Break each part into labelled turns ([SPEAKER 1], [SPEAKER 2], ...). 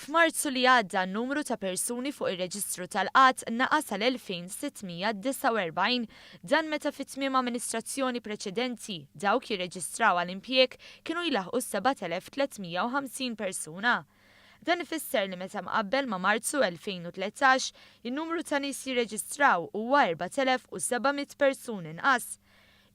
[SPEAKER 1] F'Marzu li għadda n-numru ta' persuni fuq ir-reġistru tal-qgħad naqas għal 2,649. Dan meta fi tmiem amministrazzjoni preċedenti, dawk jirreġistraw għal impjieg kienu jlaħħqu 7,350 persuna. Dan ifisser li meta mqabbel ma' Marzu 2013, in-numru ta' nies jirreġistraw huwa 4,700 persuna inqas.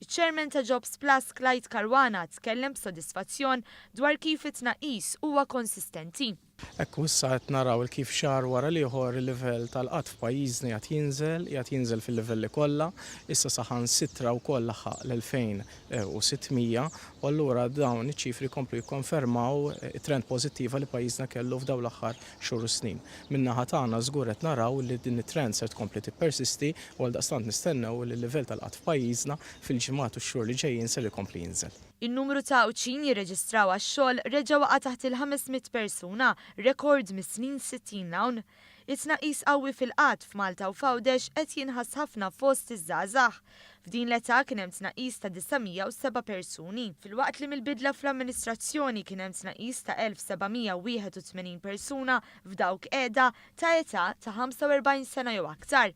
[SPEAKER 1] Iċ-Chairman ta' Jobs Plus Clyde Caruana tkellem b'sodisfazzjon dwar kif it-tnaqqis huwa konsistenti.
[SPEAKER 2] Ekku, issa qed naraw kif xahar wara l-ieħor il-livell tal-qgħad f'pajjiżna qiegħed jinżel, qiegħed jinżel fil-livelli kollha, issa saħansitra wkoll laħaq l-2600 u allura dawn iċ-ċifri jkomplu jikkonfermaw it-trend pożittiva li pajjiżna kellu f'dawn l-aħħar xhur u snin. Min-naħa tagħna żgur qed naraw li din it-trend ser tkompli tippersisti u għaldaqstant nistennew li l-livell tal-qgħad f'pajjiżna fil-ġimgħat u x-xhur li ġejjin ser ikompli jinżel.
[SPEAKER 1] In-numru ta' Għawdxin jirreġistraw għax-xogħol reġa' waqa' taħt il-500 persuna, rekord mis-snin 60 'l hawn. It-tnaqqis qawwi fil-qgħad f'Malta u f'Għawdex qed jinħass ħafna fost iż-żgħażagħ. F'din l-età kien hemm tnaqqis ta' 907 persuni, filwaqt li mill-bidla fl-amministrazzjoni kien hemm tnaqqis ta' 1781 persuna f'dawk qiegħda ta' età ta' 45 sena jew aktar.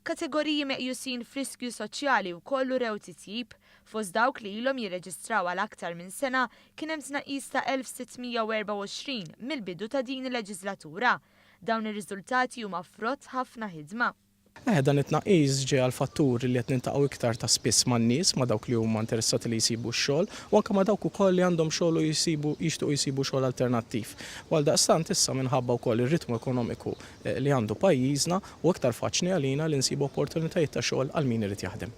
[SPEAKER 1] Kategoriji meqjusin f'riskju soċjali wkoll urew titjib. Fost dawk li ilhom jirreġistraw għal aktar minn sena kien hemm tnaqqis ta' 1624 mill-bidu ta' din il-leġislatura. Dawn ir-riżultati huma frott ħafna ħidma.
[SPEAKER 2] Eh, dan it-tnaqqis ġej għal fattur li qed niltaqgħu iktar ta' spiss man-nies, ma' dawk li huma interessati li jsibu x-xogħol, u anke ma' dawk ukoll li għandhom xogħol u jsibu jixtiequ jsibu xogħol alternattiv. U għaldaqstant issa minħabba wkoll ir-ritmu ekonomiku li għandu pajjiżna, huwa iktar faċli għalina li nsibu opportunitajiet ta' xogħol għal min irid jaħdem.